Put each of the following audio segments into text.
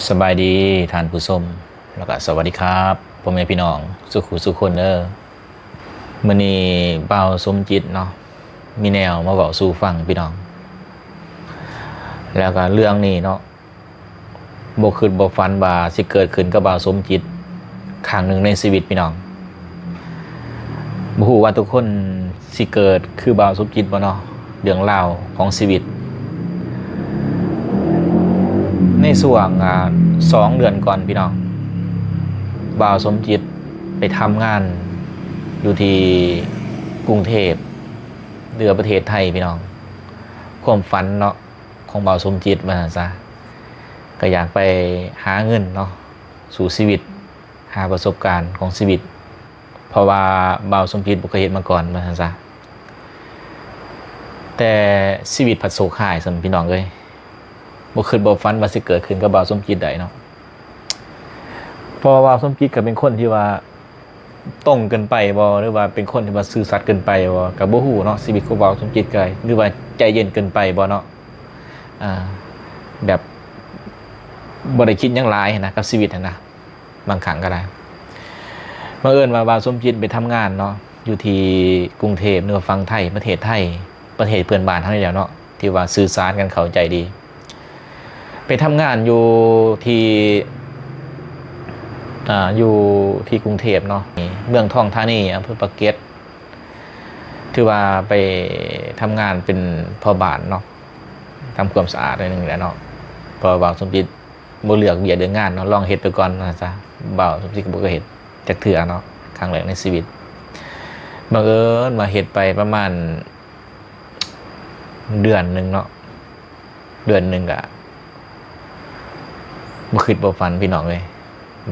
ສະບາຍດີທ່ານຜູ້ຊົມ ແລ້ວກະສະຫວັດດີຄັບ ພໍ່ແມ່ພີ່ນ້ອງສູ່ຄູ່ສູ່ຄົນເດີ. ມື້ນີ້ບ່າວສົມຈິດເນາະ ມີແນວມາເວົ້າສູ່ຟັງພີ່ນ້ອງ ແລ້ວກະເລື່ອງນີ້ເນາະ ບໍ່ຄິດບໍ່ຝັນວ່າຊິເກີດຂຶ້ນກັບບ່າວສົມຈິດຄັ້ງໜຶ່ງໃນຊີວິດພີ່ນ້ອງ. ບໍ່ຮູ້ວ່າທຸກຄົນຊິເກີດຄືບ່າວສົມຈິດບໍ່ເນາະ ເລື່ອງລາວຂອງຊີວິດ. ໃນຊ່ວງ ອາ ສອງເດືອນກ່ອນພີ່ນ້ອງ ບ່າວສົມຈິດໄປທຳງານຢູ່ທີ່ກຸງເທບ ຫຼືວ່າປະເທດໄທພີ່ນ້ອງ. ຄວາມຝັນເນາະ ຂອງບ່າວສົມຈິດວ່າຊັ້ນຊະ ກໍຢາກໄປຫາເງິນເນາະ ສູ້ຊີວິດ ຫາປະສົບການຂອງຊີວິດ ເພາະວ່າບ່າວສົມຈິດບໍ່ເຄີຍເຮັດມາກ່ອນວ່າຊັ້ນຊະ. ແຕ່ຊີວິດພັດໂຊກຮ້າຍຊັ້ນພີ່ນ້ອງເອີຍ ບໍ່ຄິດບໍ່ຝັນວ່າຊິເກີດຂຶ້ນກັບບ່າວສົມຈິດໄດ້ເນາະ. ເພາະວ່າບ່າວສົມຈິດກໍເປັນຄົນທີ່ວ່າ ຕົງເກີນໄປບໍ່ ຫຼືວ່າເປັນຄົນທີ່ວ່າຊື່ສັດເກີນໄປບໍ່ ກໍບໍ່ຮູ້ເນາະ. ຊີວິດຂອງບ່າວສົມຈິດກໍຫຼືວ່າໃຈເຢັນເກີນໄປບໍ່ເນາະ ອາ ແບບບໍ່ໄດ້ຄິດຫຍັງຫຼາຍຫັ້ນນະ ກັບຊີວິດຫັ້ນນະ ບາງຄັ້ງກໍໄດ້. ບັງເອີນວ່າບ່າວສົມຈິດໄປທຳງານເນາະ ຢູ່ທີ່ກຸງເທບ ຫຼືວ່າຝັ່ງໄທ ປະເທດໄທ ປະເທດເພື່ອນບ້ານເຮົານີ້ແຫຼະເນາະ ທີ່ວ່າສື່ສານກັນເຂົ້າໃຈດີ. ໄປທຳງານຢູ່ທີ່ ອາ ຢູ່ທີ່ກຸງເທບເນາະ ເມືອງທອງທານີ ອຳເພີປາກເກດ ຖືວ່າໄປທຳງານເປັນພໍ່ບ້ານເນາະ ທຳຄວາມສະອາດໜ້ອຍໜຶ່ງແຫຼະເນາະ ເພາະວ່າບ່າວສົມຈິດບໍ່ເລືອກວຽກເລື່ອງງານເນາະ ລອງເຮັດໄປກ່ອນວ່າຊັ້ນຊະ. ບ່າວສົມຈິດກໍບໍ່ເຄີຍເຮັດຈັກເທື່ອເນາະ ຄັ້ງແລກໃນຊີວິດ. ບັງເອີນວ່າເຮັດໄປປະມານ ເດືອນໜຶ່ງເນາະ ເດືອນໜຶ່ງກະບໍ່ຄິດບໍ່ຝັນພີ່ນ້ອງເອີຍ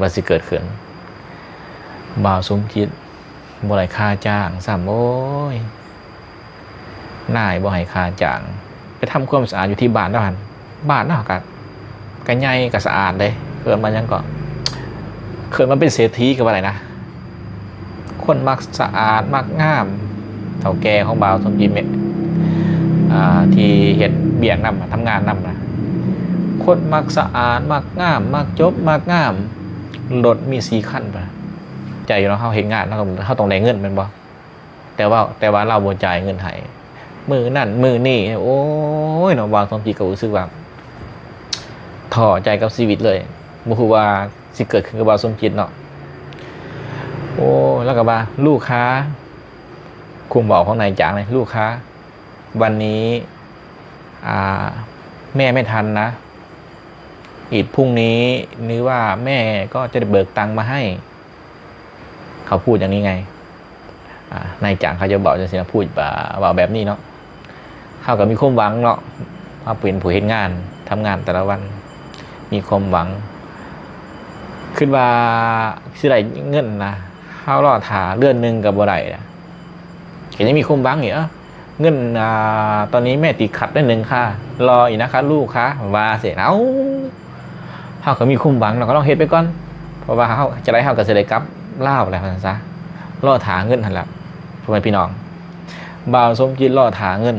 ວ່າຊິເກີດຂຶ້ນ. ບ່າວສົມຈິດບໍ່ໄດ້ຄ່າຈ້າງຊ້ຳ ໂອ້ຍ ນາຍບໍ່ໃຫ້ຄ່າຈ້າງ ໄປທຳຄວາມສະອາດຢູ່ທີ່ບ້ານລາວຫັ້ນ. ບ້ານລາວກະ ກະໃຫຍ່ກະສະອາດເດ້ ເອີ້ນວ່າຫຍັງເກາະ ເອີ້ນວ່າເປັນເສດຖີກໍວ່າໄດ້ນະ. ຄົນມັກສະອາດມັກງາມ ເຖົ້າແກ່ຂອງບ່າວສົມຈິດ ອາ ທີ່ເຮັດວຽກນຳ ທຳງານນຳນະ ຄົນມັກສະອາດມັກງາມ ມັກຈົບມັກງາມ ລົດມີສີ່ຄັນ. ເຂົ້າໃຈຢູ່ເນາະ ເຮົາເຮັດງານ ເຮົາຕ້ອງ ເຮົາຕ້ອງໄດ້ເງິນແມ່ນບໍ່? ແຕ່ວ່າ ແຕ່ວ່າລາວບໍ່ຈ່າຍເງິນໃຫ້ ມື້ນັ້ນມື້ນີ້ ໂອ້ຍເນາະ ບ່າວສົມຈິດກໍຮູ້ສຶກວ່າທໍ້ໃຈກັບຊີວິດເລີຍ ບໍ່ຮູ້ວ່າຊິເກີດຂຶ້ນກັບບ່າວສົມຈິດເນາະ. ໂອ້ ລາວກໍວ່າ ລູກຄ້າ ຄວາມເວົ້າຂອງນາຍຈ້າງເລີຍ ລູກຄ້າ ວັນນີ້ ອາ ແມ່ໄມ່ທັນນະ ອີກພລຸ່ງນີ້ ຫຼືວ່າແມ່ກໍຈະໄດ້ເບີກຕັງມາໃຫ້. ເຂົາພູດຢ່າງນີ້ໄງ ອາ ນາຍຈ້າງເຂົາຈະເວົ້າຈັ່ງຊີ້ນະ ພູດ ເວົ້າແບບນີ້ເນາະ. ເຮົາກໍມີຄວາມຫວັງເນາະ ເຮົາເປັນຜູ້ເຮັດງານ ທຳງານແຕ່ລະວັນ ມີຄວາມຫວັງ ຄິດວ່າຊິໄດ້ເງິນນະ ເຮົາລໍຖ້າເດືອນໜຶ່ງກໍບໍ່ໄດ້ນະ ກໍຍັງມີຄວາມຫວັງອີກ ເອີ ເງິນ ອາ ຕອນນີ້ແມ່ຕິດຂັດໜ້ອຍໜຶ່ງຄ່າ ລໍອີກນະຄະລູກຄະ ວ່າຊີ້. ເອົ້າ ເຮົາກໍມີຄວາມຫວັງເນາະ ກໍລອງເຮັດໄປກ່ອນ ເພາະວ່າເຮົາ ຈັ່ງໃດເຮົາກໍຊິໄດ້ກັບລາວແຫຼະ ວ່າຊັ້ນຊະ. ລໍຖ້າເງິນຫັ້ນແຫຼະ ພໍ່ແມ່ພີ່ນ້ອງ ບ່າວສົມຈິດລໍຖ້າເງິນ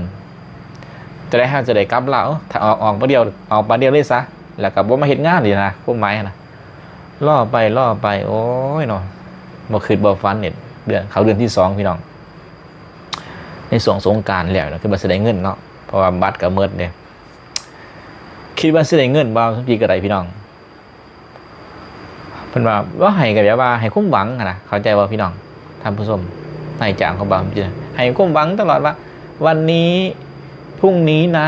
ຈັ່ງໃດເຮົາຈະໄດ້ກັບລາວ ຖ້າອອກ ອອກບາດດຽວ ອອກບາດດຽວເລີຍຊະ ແລ້ວກໍບໍ່ມາເຮັດງານອີກນະ ຄວາມໝາຍຫັ້ນນະ. ລໍໄປ ລໍໄປ ໂອ້ຍເນາະ ບໍ່ຄິດບໍ່ຝັນເດ ເດືອນ ເຂົ້າເດືອນທີສອງ ພີ່ນ້ອງ ໃນຊ່ວງສົງການແລ້ວ ຄິດວ່າຊິໄດ້ເງິນເນາະ ເພາະວ່າບັດກໍໝົດເດ. ຄິດວ່າຊິໄດ້ເງິນ ບ່າວສົມຈິດກໍໄດ້ພີ່ນ້ອງ ເພິ່ນວ່າ ວ່າໃຫ້ກໍແບບວ່າໃຫ້ຄວາມຫວັງຫັ້ນນະ ເຂົ້າໃຈບໍ່ພີ່ນ້ອງ ທ່ານຜູ້ຊົມ? ນາຍຈ້າງຂອງບ່າວສົມຈິດໃຫ້ຄວາມຫວັງຕະຫຼອດວ່າ ວັນນີ້ ພລຸ່ງນີ້ນະ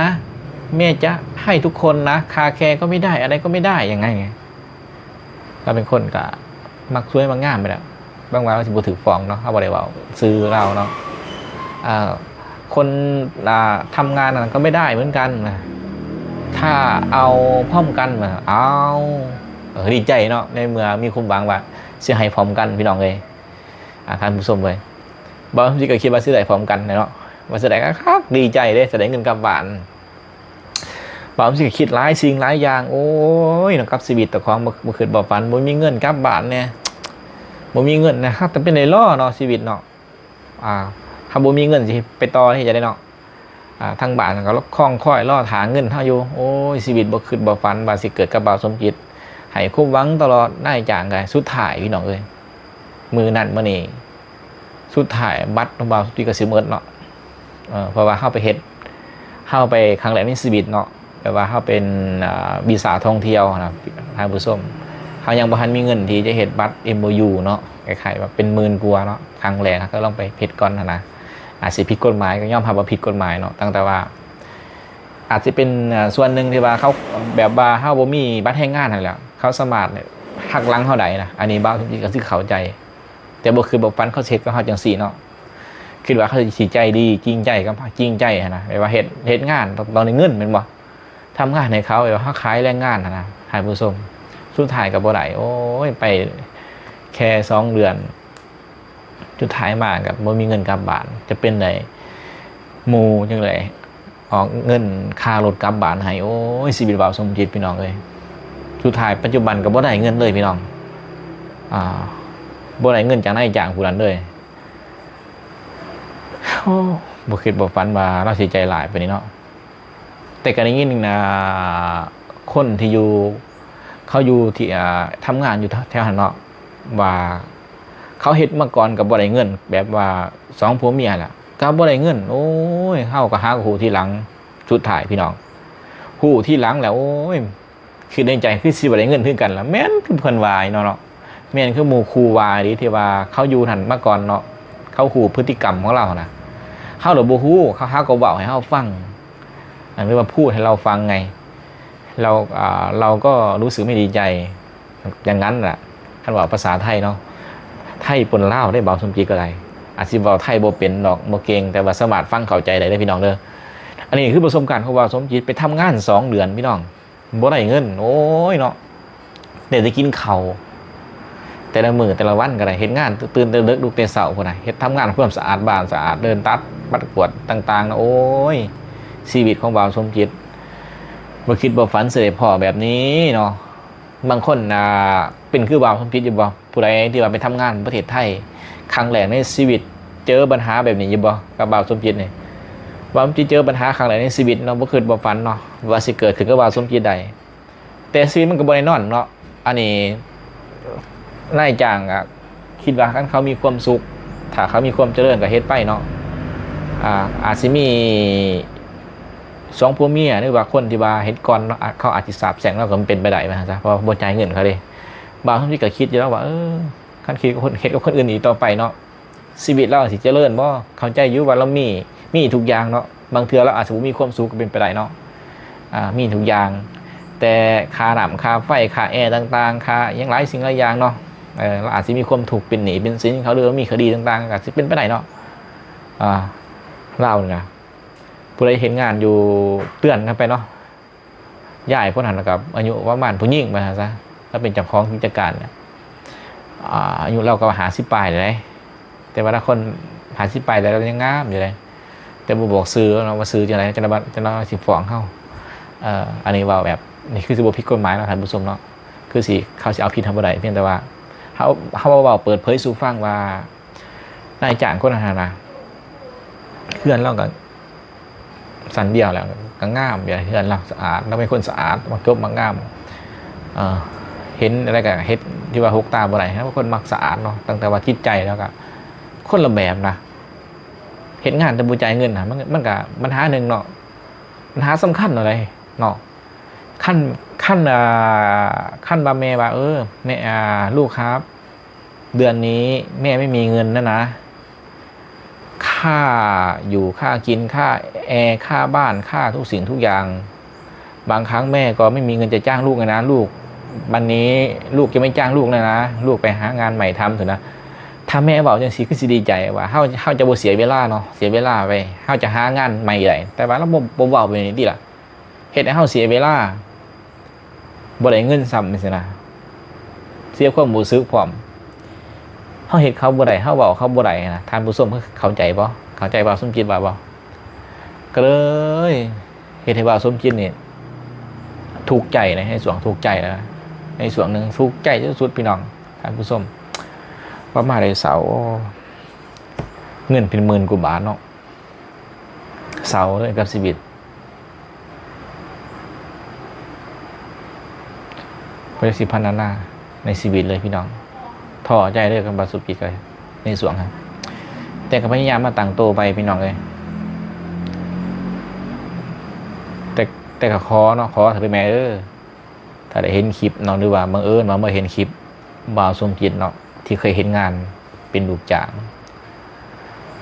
ແມ່ຈະໃຫ້ທຸກຄົນນະ ຄາແຄກໍໄມ່ໄດ້ ອະໄລກໍໄມ່ໄດ້ ຢ່າງນັ້ນໄງ. ລາວເປັນຄົນກະມັກສວຍມັກງາມໄປແລ້ວ ຫວັງວ່າລາວຊິບໍ່ຖືກຟ້ອງເນາະ ເຮົາບໍ່ໄດ້ເວົ້າຊື່ລາວເນາະ. ອາ ຄົນ ອາ ທຳງານນັ້ນກໍໄມ່ໄດ້ເໝືອນກັນນະ ຖ້າເອົາພ້ອມກັນນະ ເອົາ ເອີ ດີໃຈເນາະ ໃນເມື່ອມີຄວາມຫວັງວ່າຊິໃຫ້ພ້ອມກັນ ພີ່ນ້ອງເອີຍ ອາ ທ່ານຜູ້ຊົມເອີຍ. ບ່າວສົມຈິດກໍຄິດວ່າຊິໄດ້ພ້ອມກັນແຫຼະເນາະ ວ່າຊິໄດ້ຄັກໆ ດີໃຈເດ້ ຊິໄດ້ເງິນກັບບ້ານ. ບ່າວສົມຈິດກໍຄິດຫຼາຍສິ່ງຫຼາຍຢ່າງ ໂອ້ຍເນາະ ກັບຊີວິດເຈົ້າຂອງ ບໍ່ ບໍ່ຄິດບໍ່ຝັນ ບໍ່ມີເງິນກັບບ້ານແດ່ ບໍ່ມີເງິນນະ ເຮົາຈະເປັນໄດ້ລໍເນາະ ຊີວິດເນາະ ອາ ເຮົາບໍ່ມີເງິນຊິໄປຕໍ່ເຮັດຈັ່ງໃດເນາະ. ອາ ທາງບ້ານກໍຄອງຄອຍລໍຖ້າເງິນເຮົາຢູ່ ໂອ້ຍ ຊີວິດບໍ່ຄິດບໍ່ຝັນວ່າຊິເກີດກັບບ່າວສົມຈິດ. ໃຫ້ຄວາມຫວັງຕະຫຼອດ ນາຍຈ້າງກໍ ສຸດທ້າຍພີ່ນ້ອງເອີຍ ມື້ນັ້ນມື້ນີ້ ສຸດທ້າຍບັດຂອງບ່າວສົມຈິດກໍຊິໝົດເນາະ. ເອີ ເພາະວ່າເຮົາໄປເຮັດ ເຮົາໄປຄັ້ງແລກໃນຊີວິດເນາະ ແບບວ່າເຮົາເປັນ ເອີ ວີຊາທ່ອງທ່ຽວນະທ່ານຜູ້ຊົມ. ເຮົາຍັງບໍ່ທັນມີເງິນທີ່ຈະເຮັດບັດເອັມໂອຢູເນາະ ຄ້າຍໆວ່າເປັນໝື່ນກວ່າເນາະ. ຄັ້ງແລກເຮົາກໍລອງໄປເຮັດກ່ອນຫັ້ນນະ ອາດຊິຜິດກົດໝາຍ ກໍຍອມຮັບວ່າຜິດກົດໝາຍເນາະ ຕັ້ງແຕ່ວ່າ ອາດຈະເປັນ ເອີ ສ່ວນໜຶ່ງທີ່ວ່າເຂົາ ແບບວ່າເຮົາບໍ່ມີບັດແຮງງານຫັ້ນແຫຼະ ເຂົາສາມາດຫັກຫຼັງເຮົາໄດ້ນະ. ອັນນີ້ບ່າວສົມຈິດກໍຄືເຂົ້າໃຈ ແຕ່ບໍ່ຄິດບໍ່ຝັນເຂົາຊິເຮັດກັບເຮົາຈັ່ງຊີ້ເນາະ. ຄິດວ່າເຂົາຊິໃຈດີ ຈິງໃຈກັບ ຈິງໃຈຫັ້ນນະ ແບບວ່າເຮັດ ເຮັດງານຕ້ອງໄດ້ເງິນແມ່ນບໍ່ ທຳງານໃຫ້ເຂົາ ແບບວ່າເຮົາຂາຍແຮງງານຫັ້ນນະທ່ານຜູ້ຊົມ. ສຸດທ້າຍກໍບໍ່ໄດ້ ໂອ້ຍ ໄປແຄ່ສອງເດືອນ ສຸດທ້າຍມາກໍບໍ່ມີເງິນກັບບ້ານ ຈະເປັນໃດ ໝູ່ຈັ່ງໃດອອກເງິນຄ່າລົດກັບບ້ານໃຫ້. ໂອ້ຍ ຊີວິດບ່າວສົມຈິດພີ່ນ້ອງເອີຍ. ສຸດທ້າຍປັດຈຸບັນກໍບໍ່ໄດ້ເງິນເລີຍພີ່ນ້ອງ ອາ ບໍ່ໄດ້ເງິນຈາກນາຍຈ້າງຜູ້ນັ້ນເລີຍ. ໂອ້ ບໍ່ຄິດບໍ່ຝັນວ່າລາວຊິໃຈຮ້າຍປານນີ້ເນາະ. ແຕ່ກໍໄດ້ຍິນ ອ່າ ຄົນທີ່ຢູ່ ເຂົາຢູ່ທີ່ ອ່າ ທຳງານຢູ່ແຖວຫັ້ນເນາະ ວ່າເຂົາເຮັດມາກ່ອນກໍບໍ່ໄດ້ເງິນ ແບບວ່າສອງຜົວເມຍແຫຼະ ກໍບໍ່ໄດ້ເງິນ. ໂອ້ຍ ເຮົາກໍຫາຮູ້ທີຫຼັງ ສຸດທ້າຍພີ່ນ້ອງ ຮູ້ທີຫຼັງແລ້ວ ໂອ້ຍ ຄິດໃນໃຈຄືຊິບໍ່ໄດ້ເງິນຄືກັນລະ ແມ່ນຄືເພິ່ນວ່າເນາະ ເນາະ ແມ່ນຄືໝູ່ຄູ່ວ່າອີ່ຫຼີ ທີ່ວ່າເຂົາຢູ່ຫັ້ນມາກ່ອນເນາະ ເຂົາຮູ້ພຶດຕິກຳຂອງລາວຫັ້ນນະ ເຮົາລະບໍ່ຮູ້ ເຂົາຫາກໍເວົ້າໃຫ້ເຮົາຟັງ ອັນນີ້ວ່າພູດໃຫ້ເຮົາຟັງໄງ ເຮົາ ອ່າ ເຮົາກໍຮູ້ສຶກໄມ່ດີໃຈ ຢ່າງນັ້ນລະ ຄັນເວົ້າພາສາໄທເນາະ ໄທປົນລາວເດ້ ບ່າວສົມຈິດກໍໄດ້ ອາດຊິເວົ້າໄທບໍ່ເປັນດອກ ບໍ່ເກັ່ງ ແຕ່ວ່າສາມາດຟັງເຂົ້າໃຈໄດ້ເດ້ພີ່ນ້ອງເດີ. ອັນນີ້ຄືປະສົບການຂອງບ່າວສົມຈິດ ໄປທຳງານສອງເດືອນພີ່ນ້ອງ ບໍ່ໄດ້ເງິນ ໂອ້ຍເນາະ ໄດ້ແຕ່ກິນເຂົ້າ ແຕ່ລະມື້ແຕ່ລະວັນກໍໄດ້ ເຮັດງານຕື່ນແຕ່ເດິກລຸກແຕ່ເຊົ້າພຸ້ນນະ ເຮັດ ທຳງານຄວາມສະອາດບ້ານສະອາດເດີ່ນ ຕັດບັດກວດຕ່າງໆນະ ໂອ້ຍ ຊີວິດຂອງບ່າວສົມຈິດ ບໍ່ຄິດບໍ່ຝັນຊິໄດ້ພໍ້ແບບນີ້ເນາະ. ບາງຄົນ ອ່າ ເປັນຄືບ່າວສົມຈິດຢູ່ບໍ່? ຜູ້ໃດທີ່ວ່າໄປທຳງານປະເທດໄທ ຄັ້ງແລກໃນຊີວິດ ເຈີບັນຫາແບບນີ້ຢູ່ບໍ່? ກັບບ່າວສົມຈິດນີ້ ບ່າວສົມຈິດເຈີບັນຫາຄັ້ງແລກໃນຊີວິດເນາະ ບໍ່ຄິດບໍ່ຝັນເນາະ ວ່າຊິເກີດຂຶ້ນກັບບ່າວສົມຈິດໄດ້ ແຕ່ຊີວິດມັນກໍບໍ່ແນ່ນອນເນາະ. ອັນນີ້ນາຍຈ້າງກໍຄິດວ່າຄັນເຂົາມີຄວາມສຸກ ຖ້າເຂົາມີຄວາມຈະເລີນກໍເຮັດໄປເນາະ ອາ ອາດຊິມີສອງຜົວເມຍ ຫຼືວ່າຄົນທີ່ວ່າເຮັດກ່ອນເນາະ ອາ ເຂົາອາດຊິສາບແຊ່ງເຮົາກໍເປັນໄປໄດ້ວ່າຊັ້ນຊະ ເພາະວ່າບໍ່ຈ່າຍເງິນເຂົາເດ້. ບ່າວສົມຈິດກໍຄິດຢູ່ແລ້ວວ່າ ເອີ ຄັນຄິດກັບຄົນ ເຮັດກັບຄົນອື່ນອີກຕໍ່ໄປເນາະ ຊີວິດລາວຊິຈະເລີນບໍ່? ເຂົ້າໃຈຢູ່ວ່າລາວມີ ມີທຸກຢ່າງເນາະ ບາງເທື່ອລາວອາດຊິບໍ່ມີຄວາມສຸກກໍເປັນໄປໄດ້ເນາະ ອາ ມີທຸກຢ່າງ ແຕ່ຄ່ານ້ຳຄ່າໄຟ ຄ່າແອຕ່າງໆ ຄ່າຫຍັງຫຼາຍສິ່ງຫຼາຍຢ່າງເນາະ ເອີ ລາວອາດຊິມີຄວາມທຸກ ເປັນໜີ້ເປັນສິນເຂົາ ຫຼືວ່າມີຄະດີຕ່າງໆ ກໍຊິເປັນໄປໄດ້ເນາະ. ອາ ລາວນີ້ນະ ຜູ້ໃດເຮັດງານຢູ່ເຕືອນກັນໄປເນາະ ຍາຍຄົນນັ້ນກໍອາຍຸປະມານ ຜູ້ຍິງວ່າຊັ້ນຊະ ລາວເປັນເຈົ້າຂອງກິດຈະການ ອາ ອາຍຸລາວກໍຫ້າສິບປາຍແລ້ວເດ້ ແຕ່ວ່າລາວຄົນຫ້າສິບປາຍແລ້ວ ລາວຍັງງາມຢູ່ເດ້ ແຕ່ບໍ່ບອກຊື່ເນາະ ວ່າຊື່ຈັ່ງໃດ ຈັ່ງໃດ ຈັ່ງໃດຊິຟ້ອງເຮົາ. ເອີ ອັນນີ້ເວົ້າແບບ ນີ້ຄືຊິບໍ່ຜິດກົດໝາຍເນາະທ່ານຜູ້ຊົມເນາະ ຄືຊິ ເຂົາຊິເອົາຜິດເຮົາບໍ່ໄດ້ ພຽງແຕ່ວ່າເຮົາ ເຮົາເວົ້າເປີດເຜີຍສູ່ຟັງວ່າ ນາຍຈ້າງຄົນນັ້ນນະ ເຮືອນລາວກໍຊັ້ນດຽວແລ້ວ ກໍງາມຢູ່ ເຮືອນລາວສະອາດ ລາວເປັນຄົນສະອາດ ມັກຈົບມັກງາມ ເອີ ເຫັນອະໄລກໍເຮັດທີ່ວ່າຫົກຕາບໍ່ໄດ້ ລາວເປັນຄົນມັກສະອາດເນາະ ຕັ້ງແຕ່ວ່າຈິດໃຈລາວກໍຄົນລະແບບນະ ເຮັດງານແຕ່ບໍ່ຈ່າຍເງິນນະ ມັນ ມັນກໍບັນຫາໜຶ່ງເນາະ ບັນຫາສຳຄັນເນາະ ເນາະ. ຄັນ ຄັນ ອ່າ ຄັນວ່າແມ່ວ່າ ເອີ ແມ່ ອ່າ ລູກຄັບ ເດືອນນີ້ແມ່ໄມ່ມີເງິນແລ້ວນະ ຄ່າຢູ່ ຄ່າກິນ ຄ່າແອ ຄ່າບ້ານ ຄ່າທຸກສິ່ງທຸກຢ່າງ ບາງຄັ້ງແມ່ກໍໄມ່ມີເງິນຈະຈ້າງລູກແລ້ວນະ ລູກ ບັດນີ້ລູກຈະໄມ່ຈ້າງລູກແລ້ວນະ ລູກໄປຫາງານໃໝ່ທຳເຖາະນະ. ຖ້າແມ່ເວົ້າຈັ່ງຊີ້ ຄືຊິດີໃຈວ່າ ເຮົາ ເຮົາຈະບໍ່ເສຍເວລາເນາະ ເສຍເວລາໄປ ເຮົາຈະຫາງານໃໝ່ໄດ້ ແຕ່ວ່າລາວບໍ່ ບໍ່ເວົ້າແບບນີ້ຕິລະ ເຮັດໃຫ້ເຮົາເສຍເວລາ ບໍ່ໄດ້ເງິນຊ້ຳຈັ່ງຊີ້ນະ ເສຍຄວາມຮູ້ສຶກພ້ອມ ເຮົາເຮັດເຂົາບໍ່ໄດ້ ເຮົາເວົ້າເຂົາບໍ່ໄດ້ນະ. ທ່ານຜູ້ຊົມເຂົ້າໃຈບໍ່? ເຂົ້າໃຈບ່າວສົມຈິດວ່າບໍ່? ກໍເລີຍເຮັດໃຫ້ບ່າວສົມຈິດນີ້ທຸກໃຈນະ ໃນຊ່ວງທຸກໃຈນະ ໃນຊ່ວງໜຶ່ງທຸກໃຈທີ່ສຸດ ພີ່ນ້ອງ ທ່ານຜູ້ຊົມ. ປະມານໄດ້ເຊົາ ໂອ້ ເງິນເປັນໝື່ນກວ່າບາດເນາະ ເຊົາເລີຍກັບຊີວິດ. ບໍ່ຢາກຊິພັນນານາໃນຊີວິດເລີຍພີ່ນ້ອງ. ທໍ້ໃຈເລີຍກັບບ່າວສົມຈິດກໍໃນຊ່ວງນັ້ນ, ແຕ່ກໍພະຍາຍາມມາຕັ້ງໂຕໄປພີ່ນ້ອງເອີຍ. ແຕ່ ແຕ່ກໍຂໍເນາະ, ຂໍເຖິງແມ່ເອີ ຖ້າໄດ້ເຫັນຄລິບເນາະ ຫຼືວ່າບັງເອີນວ່າມາເຫັນຄລິບບ່າວສົມຈິດເນາະ ທີ່ເຄີຍເຮັດງານເປັນລູກຈ້າງ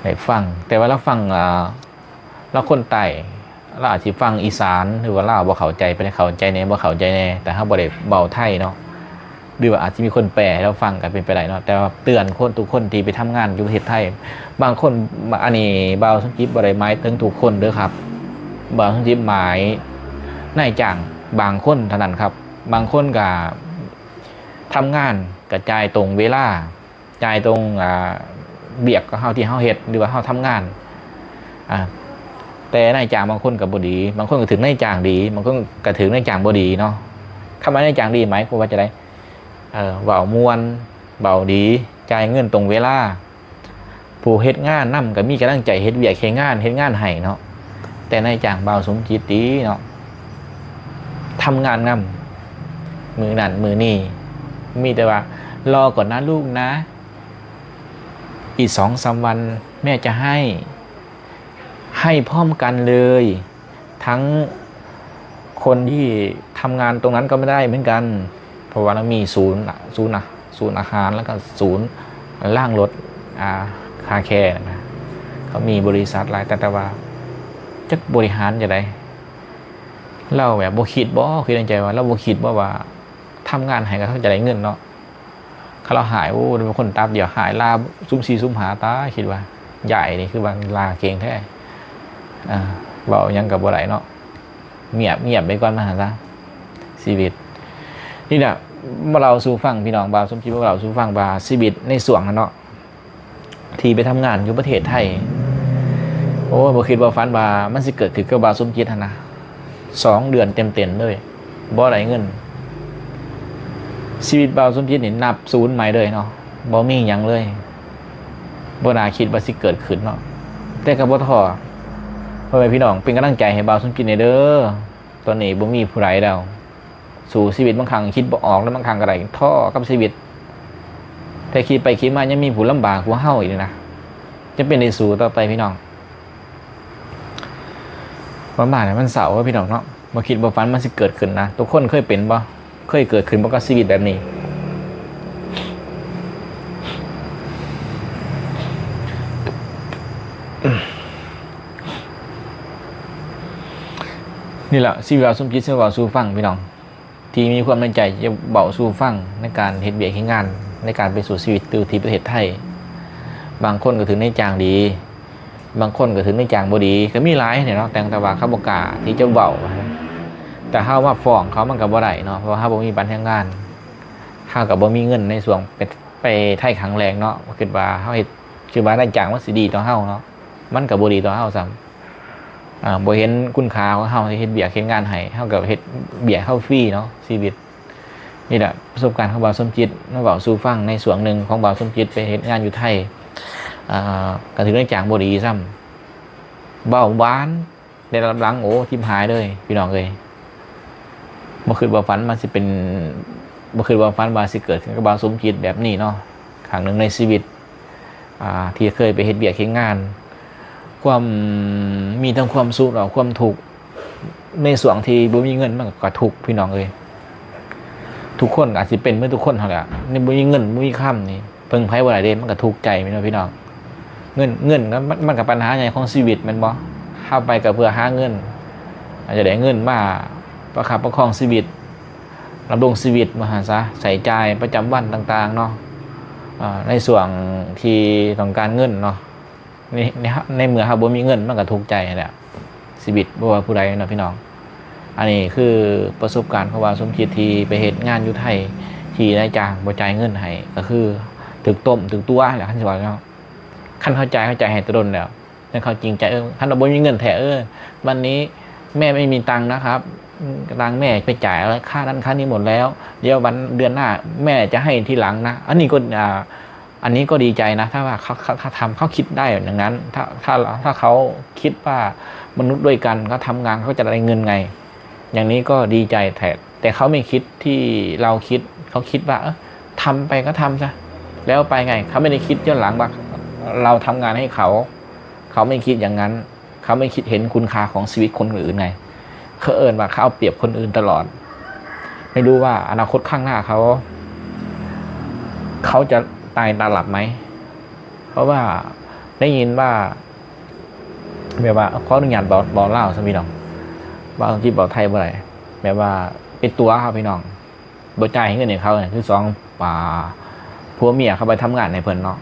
ໄດ້ຟັງ, ແຕ່ວ່າລາວຟັງ ອ່າ ລາວຄົນໃຕ້ ລາວອາດຊິຟັງອີສານ ຫຼືວ່າລາວບໍ່ເຂົ້າໃຈ, ໄປເຂົ້າໃຈແດ່ ບໍ່ເຂົ້າໃຈແດ່, ແຕ່ເຮົາບໍ່ໄດ້ເວົ້າໄທເນາະ ຫຼືວ່າອາດຊິມີຄົນແປໃຫ້ລາວຟັງກໍເປັນໄປໄດ້ເນາະ. ແຕ່ວ່າເຕືອນຄົນ ທຸກຄົນທີ່ໄປທຳງານຢູ່ປະເທດໄທ, ບາງຄົນ ອັນນີ້ບ່າວສົມຈິດບໍ່ໄດ້ໝາຍເຖິງທຸກຄົນເດີຄັບ, ບ່າວສົມຈິດໝາຍນາຍຈ້າງບາງຄົນເທົ່ານັ້ນຄັບ. ບາງຄົນກໍທຳງານກໍຈ່າຍຕົງເວລາ, ຈ່າຍຕົງ ອ່າ ວຽກຂອງເຮົາທີ່ເຮົາເຮັດ ຫຼືວ່າເຮົາທຳງານ. ອ່າ ແຕ່ນາຍຈ້າງບາງຄົນກໍບໍ່ດີ, ບາງຄົນກໍຖືກນາຍຈ້າງດີ, ບາງຄົນກໍຖືກນາຍຈ້າງບໍ່ດີເນາະ. ຄຳວ່ານາຍຈ້າງດີໝາຍຄວາມວ່າຈັ່ງໃດ? ເອີ ເວົ້າມ່ວນ, ເວົ້າດີ, ຈ່າຍເງິນຕົງເວລາ, ຜູ້ເຮັດງານນຳກໍມີກຳລັງໃຈເຮັດວຽກເຮັດງານ, ເຮັດງານໃຫ້ເນາະ. ແຕ່ນາຍຈ້າງບ່າວສົມຈິດຕິເນາະ ທຳງານນຳ ມື້ນັ້ນມື້ນີ້ ມີແຕ່ວ່າ ລໍກ່ອນນະລູກນະ ອີກສອງສາມວັນແມ່ຈະໃຫ້ ໃຫ້ພ້ອມກັນເລີຍ. ທັງຄົນທີ່ທຳງານຕົງນັ້ນກໍບໍ່ໄດ້ເໝືອນກັນ ເພາະວ່າລາວມີສູນ ສູນ ສູນອາຫານ ແລ້ວກໍສູນລ້າງລົດ ອ່າ ຄາແຄນະ, ເຂົາມີບໍລິສັດຫຼາຍ ແຕ່ ແຕ່ວ່າຈັກບໍລິຫານຈັ່ງໃດ. ລາວແບບບໍ່ຄິດບໍ ຄິດໃນໃຈວ່າ ລາວບໍ່ຄິດບໍວ່າທຳງານໃຫ້ກໍເຂົາຈະໄດ້ເງິນເນາະ. ຄັນລາວຫາຍ ໂອ້ ເປັນຄົນຕັບດຽວ ຫາຍລາຊຸ່ມສີ່ຊຸ່ມຫ້າ ຕາຍ ຄິດວ່າ ຢາຍນີ້ຄືວ່າລາເກັ່ງແທ້. ເອີ ເວົ້າຫຍັງກໍບໍ່ໄດ້ເນາະ ງຽບ ງຽບໄປກ່ອນ ວ່າຊັ້ນຊະ ຊີວິດ. ນີ້ແຫຼະ ມາເລົ່າສູ່ຟັງພີ່ນ້ອງ, ບ່າວສົມຈິດມາເລົ່າສູ່ຟັງວ່າຊີວິດໃນຊ່ວງນັ້ນເນາະ ທີ່ໄປທຳງານຢູ່ປະເທດໄທ. ໂອ້ຍ ບໍ່ຄິດບໍ່ຝັນວ່າມັນຊິເກີດຂຶ້ນກັບບ່າວສົມຈິດຫັ້ນນະ. ສອງເດືອນເຕັມໆເລີຍ ບໍ່ໄດ້ເງິນ. ຊີວິດບ່າວສົມຈິດນີ້ນັບສູນໃໝ່ເລີຍເນາະ, ບໍ່ມີຫຍັງເລີຍ, ບໍ່ໜ້າຄິດວ່າຊິເກີດຂຶ້ນເນາະ. ແຕ່ກໍບໍ່ທໍ້ ພໍ່ແມ່ພີ່ນ້ອງ ເປັນກຳລັງໃຈໃຫ້ບ່າວສົມຈິດແດ່ເດີ. ຕອນນີ້ບໍ່ມີຜູ້ໃດແລ້ວ ສູ້ຊີວິດ, ບາງຄັ້ງຄິດບໍ່ອອກ ແລະ ບາງຄັ້ງກໍໄດ້ທໍ້ກັບຊີວິດ, ແຕ່ຄິດໄປຄິດມາຍັງມີຜູ້ລຳບາກກວ່າເຮົາອີກນະ. ຈະເປັນໄດ້ສູ້ຕໍ່ໄປພີ່ນ້ອງ. ປະມານນັ້ນ ມັນເສົ້າເນາະພີ່ນ້ອງເນາະ, ບໍ່ຄິດບໍ່ຝັນມັນຊິເກີດຂຶ້ນນະ. ທຸກຄົນເຄີຍເປັນບໍ່? ເຄີຍເກີດຂຶ້ນບໍ່ກັບຊີວິດແບບນີ້? ນີ້ລະ ຊີວິດບ່າວສົມຈິດ ຊິເວົ້າສູ່ຟັງພີ່ນ້ອງ. ທີ່ມີຄວາມໃນໃຈຈະເວົ້າສູ່ຟັງ ໃນການເຮັດວຽກເຮັດງານ ໃນການໄປສູ້ຊີວິດຢູ່ທີ່ປະເທດໄທ. ບາງຄົນກໍຖືກນາຍຈ້າງດີ, ບາງຄົນກໍຖືກນາຍຈ້າງບໍ່ດີ, ກໍມີຫຼາຍແຫຼະເນາະ, ແຕ່ ແຕ່ວ່າເຂົາບໍ່ກ້າທີ່ຈະເວົ້າ. ແຕ່ເຮົາມາຟ້ອງເຂົາມັນກໍບໍ່ໄດ້ເນາະ, ເພາະວ່າເຮົາບໍ່ມີບັດແຮງງານ, ເຮົາກໍບໍ່ມີເງິນໃນຊ່ວງໄປ ໄປໄທຄັ້ງແລກເນາະ. ຄິດວ່າເຮົາເຮັດ ຄິດວ່ານາຍຈ້າງມັນຊິດີຕໍ່ເຮົາເນາະ, ມັນກໍບໍ່ດີຕໍ່ເຮົາຊ້ຳ. ອ່າ ບໍ່ເຫັນຄຸນຄ່າຂອງເຮົາ ທີ່ເຮັດວຽກເຮັດງານໃຫ້, ເຮົາກໍເຮັດວຽກເຮົາຟຣີເນາະ ຊີວິດ. ນີ້ແຫຼະປະສົບການຂອງບ່າວສົມຈິດ ມາເວົ້າສູ່ຟັງໃນຊ່ວງໜຶ່ງຂອງບ່າວສົມຈິດໄປເຮັດງານຢູ່ໄທ. ອ່າ ກໍຖືກນາຍຈ້າງບໍ່ດີຊ້ຳ, ເວົ້າຫວານ ໄດ້ຮັບຫຼັງ ໂອ້ ທິບຫາຍເລີຍ ພີ່ນ້ອງເອີຍ. ບໍ່ຄິດບໍ່ຝັນວ່າຊິເປັນ ບໍ່ຄິດບໍ່ຝັນວ່າຊິເກີດຂຶ້ນກັບບ່າວສົມຈິດແບບນີ້ເນາະ, ຄັ້ງໜຶ່ງໃນຊີວິດ. ອ່າ ທີ່ເຄີຍໄປເຮັດວຽກເຮັດງານ, ຄວາມ ມີທັງຄວາມສຸກ ແລະ ຄວາມທຸກ. ໃນຊ່ວງທີ່ບໍ່ມີເງິນມັນກໍທຸກ ພີ່ນ້ອງເອີຍ. ທຸກຄົນກໍອາດຊິເປັນເໝືອນທຸກຄົນຫັ້ນແຫຼະ, ໃນບໍ່ມີເງິນບໍ່ມີຄຳນີ້ ເພິ່ງໃຜບໍ່ໄດ້ເດ້, ມັນກໍທຸກໃຈແມ່ນບໍ່ພີ່ນ້ອງ? ເງິນ ເງິນກໍ ມັນ ມັນກໍປັນຫາໃຫຍ່ຂອງຊີວິດແມ່ນບໍ່? ເຮົາໄປກໍເພື່ອຫາເງິນ, ອາດຈະໄດ້ເງິນມາປະຄັບປະຄອງຊີວິດ ດຳລົງຊີວິດວ່າຊັ້ນຊະ, ໃຊ້ຈ່າຍປະຈຳວັນຕ່າງໆເນາະ, ເອີ ໃນຊ່ວງທີ່ຕ້ອງການເງິນເນາະ. ໃນ ໃນ ໃນເມື່ອເຮົາບໍ່ມີເງິນ ມັນກໍທຸກໃຈຫັ້ນແຫຼະ ຊີວິດ ບໍ່ວ່າຜູ້ໃດເນາະພີ່ນ້ອງ. ອັນນີ້ຄືປະສົບການຂອງບ່າວສົມຈິດທີ່ໄປເຮັດງານຢູ່ໄທ ທີ່ນາຍຈ້າງບໍ່ຈ່າຍເງິນໃຫ້ ກໍຄືຖືກຕົ້ມຖືກຕົວະແຫຼະ ຄັນຊິເວົ້າເນາະ. ຄັນເຂົາຈ່າຍ ເຂົາຈ່າຍໃຫ້ແຕ່ດົນແລ້ວ ຄັນເຂົາຈິງໃຈ, ເອີ ຄັນວ່າບໍ່ມີເງິນແທ້ ເອີ ວັນນີ້ແມ່ໄມ່ມີຕັງນະຄັບ, ຕັງແມ່ໄປຈ່າຍຄ່ານັ້ນຄ່ານີ້ໝົດແລ້ວ, ດຽວວັນເດືອນໜ້າແມ່ຈະໃຫ້ທີຫຼັງນະ. ອັນນີ້ກໍ ອ່າ ອັນນີ້ກໍດີໃຈນະ ຖ້າວ່າເຂົາ ເຂົາ ເຂົາທຳ ເຂົາຄິດໄດ້ຢ່າງນັ້ນ, ຖ້າ ຖ້າ ຖ້າເຂົາຄິດວ່າມະນຸດດ້ວຍກັນ ເຂົາທຳງານ ເຂົາຈະໄດ້ເງິນໄງ, ຢ່າງນີ້ກໍດີໃຈແທ້. แต่เขาไม่คิดที่เราคิด เขาคิดว่า เออ ทำไปก็ทำซะ แล้วไปไง เขาไม่ได้คิดย้อนหลังว่าเราทำงานให้เขา เขาไม่คิดอย่างนั้น เขาไม่คิดเห็นคุณค่าของชีวิตคนอื่นไง เขาเอิ้นว่าเขาเอาเปรียบคนอื่นตลอด ไม่รู้ว่าอนาคตข้างหน้าเขา เขาจะตายตาหลับไหม เพราะว่าได้ยินว่า แบบว่า ขออนุญาตเว้า เว้าลาวซะพี่น้อง เว้าอังกฤษเว้าไทยบ่ได้ แบบว่าเป็นตั๋วเขาพี่น้อง บ่จ่ายเงินให้เขา คือสอง อ่า ผัวเมียเขาไปทำงานให้เพิ่นเนาะ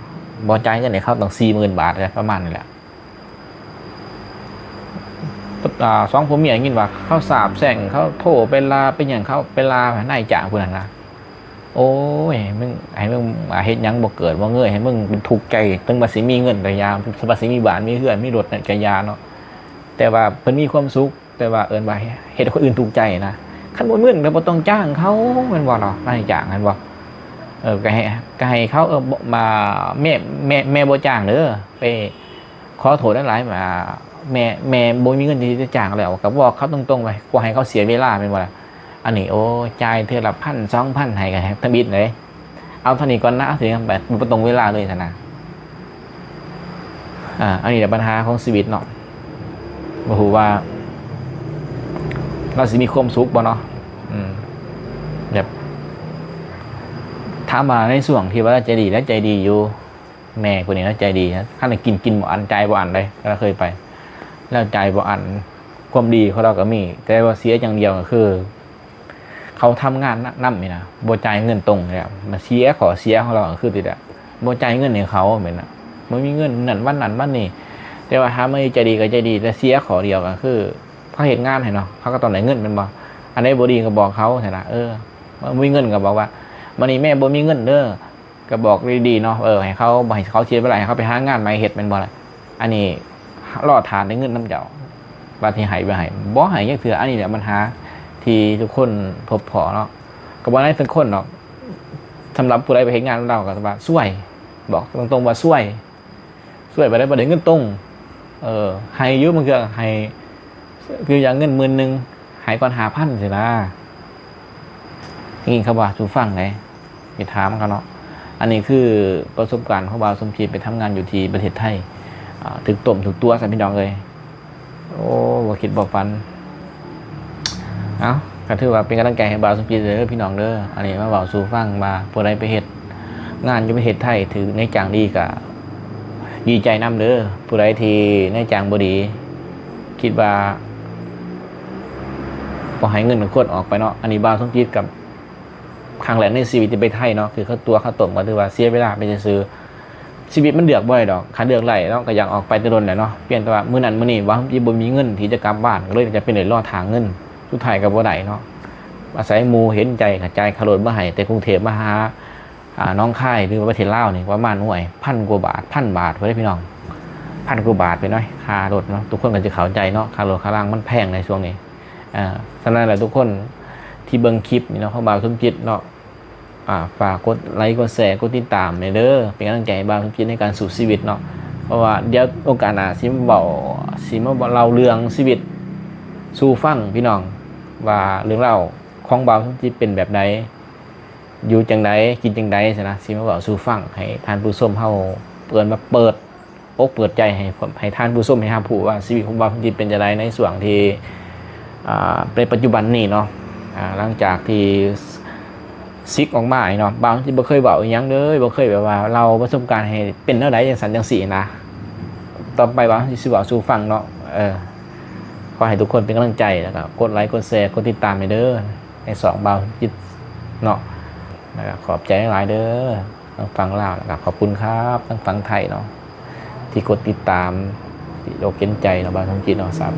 บ่จ่ายเงินให้เขาตั้งสี่หมื่นบาท ประมาณนี้แหละ อ่า สองผัวเมียได้ยินว่าเขาสาปแช่ง เขาโทรไปลา ไปหยังเขา ไปลานายจ้างผู้นั้นนะ โอ้ย มึง ให้มึงเฮ็ดหยังบ่เกิดบ่เงย ให้มึงเป็นทุกข์ใจ ถึงว่าสิมีเงินก็อย่า ถึงว่าสิมีบ้านมีเฮือนมีรถนั่นก็อย่าเนาะ แต่ว่าเพิ่นมีความสุข แต่ว่าเอิ้นว่าเฮ็ดให้คนอื่นทุกข์ใจนะ คันบ่มีเงินก็บ่ต้องจ้างเขา แม่นบ่เนาะ นายจ้าง แม่นบ่ เออ ก็ให้ ก็ให้เขา เออ บ่ มา แม่ แม่ แม่บ่จ้างเด้อ ไปขอโทษหลายๆ มา แม่ แม่บ่มีเงินที่จะจ้างแล้ว ก็บอกเขาตรงๆ ไป บ่ให้เขาเสียเวลา แม่นบ่ล่ะ อันนี้ โอ้ จ่ายเทื่อละพัน สองพัน ให้ก็ทำอิดเลย เอาเท่านี้ก่อนนะ สิไป บ่ตรงเวลาเลยซั่นนะ อ่า อันนี้แหละปัญหาของชีวิตเนาะ บ่ฮู้ว่าเราสิมีความสุขบ่เนาะ อืม แบบ ถามว่าในช่วงที่ว่าเราใจดี แล้วใจดีอยู่ แม่ผู้นี้เราใจดีนะ คันได้กิน กินบ่อั้น จ่ายบ่อั้นเลย เราเคยไป เราจ่ายบ่อั้น ความดีของเราก็มี แต่ว่าเสียอย่างเดียวก็คือ เขาทำงานนำนี่นะ บ่จ่ายเงินตรงเลยอะ มันเสีย ข้อเสียของเราก็คือติดอะ บ่จ่ายเงินให้เขาแม่นนะ บ่มีเงินนั่นวันนั้นวันนี้ แต่ว่าถามว่าใจดีก็ใจดี แต่เสียข้อเดียวก็คือ เขาเฮ็ดงานให้เนาะ เขาก็ต้องได้เงินแม่นบ่ อันใดบ่ดีก็บอกเขาซั่นนะ เออ บ่มีเงินก็บอกว่า มื้อนี้แม่บ่มีเงินเด้อ ก็บอกดีๆ เนาะ เออ ให้เขา บ่ให้เขาเสียเวลา ให้เขาไปหางานใหม่เฮ็ดแม่นบ่ล่ะ อันนี้รอท่าได้เงินนำเจ้า ว่าสิให้บ่ให้ บ่ให้จักเทื่อ อันนี้แหละปัญหาที่ทุกคนพบพ้อเนาะ ก็บ่ได้ทุกคนดอก สำหรับผู้ใดไปเฮ็ดงานนำลาวก็ว่าซวย บอกตรงๆ ว่าซวย ซวยไปได้ บ่ได้เงินตรง เออ ให้อยู่ บางเทื่อให้ คืออย่างเงินหมื่นหนึ่ง ให้ก่อนห้าพัน ซี้นะ ได้ยินเขาว่าสู่ฟังได๋ ไปถามเขาเนาะ อันนี้คือประสบการณ์ของบ่าวสมจิตไปทำงานอยู่ที่ประเทศไทย อ่า ถูกต้มถูกตั๋วซะพี่น้องเอ้ย โอ้ บ่คิดบ่ฝัน เอ้า ก็ถือว่าเป็นกำลังใจให้บ่าวสมจิตเด้อพี่น้องเด้อ อันนี้มาเว้าสู่ฟังว่าผู้ใดไปเฮ็ดงานอยู่ประเทศไทย ถืกนายจ้างดีก็ดีใจนำเด้อ ผู้ใดที่นายจ้างบ่ดี คิดว่าบ่ให้เงินคนออกไปเนาะ อันนี้บ่าวสมจิตกับ ครั้งแรกในชีวิตที่ไปไทยเนาะ คือเขาตั๋วเขาต้ม ก็ถือว่าเสียเวลาไปซื่อๆ ชีวิตมันเลือกบ่ได้ดอก คันเลือกได้เนาะ ก็อยากออกไปแต่โดนแหละเนาะ เพียงแต่ว่ามื้อนั้นมื้อนี้บ่าวสมจิตบ่มีเงินที่จะกลับบ้าน ก็เลยจำเป็นได้รอท่าเงิน สุดท้ายก็บ่ได้เนาะ อาศัยหมู่เห็นใจ ก็จ่ายค่ารถมาให้ แต่กรุงเทพฯมาหา อ่า หนองคาย หรือว่าประเทศลาวนี่ ประมาณ โอ้ย พันกว่าบาท พันบาทพุ้นเด้พี่น้อง พันกว่าบาทพุ้นเนาะ ค่ารถเนาะ ทุกคนก็สิเข้าใจเนาะ ค่ารถค่ารามันแพงในช่วงนี้ อ่า ฉะนั้นแล้วทุกคนที่เบิ่งคลิปนี้เนาะ ของบ่าวสมจิตเนาะ อ่า ฝากกดไลก์ กดแชร์ กดติดตามแหน่เด้อ เป็นกำลังใจให้บ่าวสมจิตในการสู้ชีวิตเนาะ เพราะว่าเดี๋ยวโอกาสหน้าสิมาเว้า สิมาเล่าเรื่องชีวิตสู่ฟังพี่น้อง ว่าเรื่องราวของบ่าวสมจิตเป็นแบบใด อยู่จั่งใด กินจั่งใด ซี้นะ สิมาเว้าสู่ฟัง ให้ท่านผู้ชมเฮา เอิ้นว่าเปิด อกเปิดใจให้ ให้ท่านผู้ชมได้รับรู้ว่าชีวิตของบ่าวสมจิตเป็นจั่งใดในช่วงที่ อ่า ในปัจจุบันนี้เนาะ อ่า หลังจากที่ สึกออกมานี่เนาะ บ่าวสมจิตบ่เคยเว้าอีหยังเลย บ่เคยแบบว่าเล่าประสบการณ์ให้เป็นแนวใดจั่งซั้นจั่งซี้นะ ต่อไปบ่าวสมจิตสิเว้าสู่ฟังเนาะ เออ ขอให้ทุกคนเป็นกำลังใจ แล้วก็กดไลก์ กดแชร์ กดติดตามให้เด้อ ในช่องบ่าวสมจิตเนาะ แล้วก็ขอบใจหลายๆ เด้อ ทางฝั่งลาว แล้วก็ขอบคุณครับ ทางฝั่งไทยเนาะ ที่กดติดตาม ที่อกเห็นใจเนาะ บ่าวสมจิตเนาะ ครับ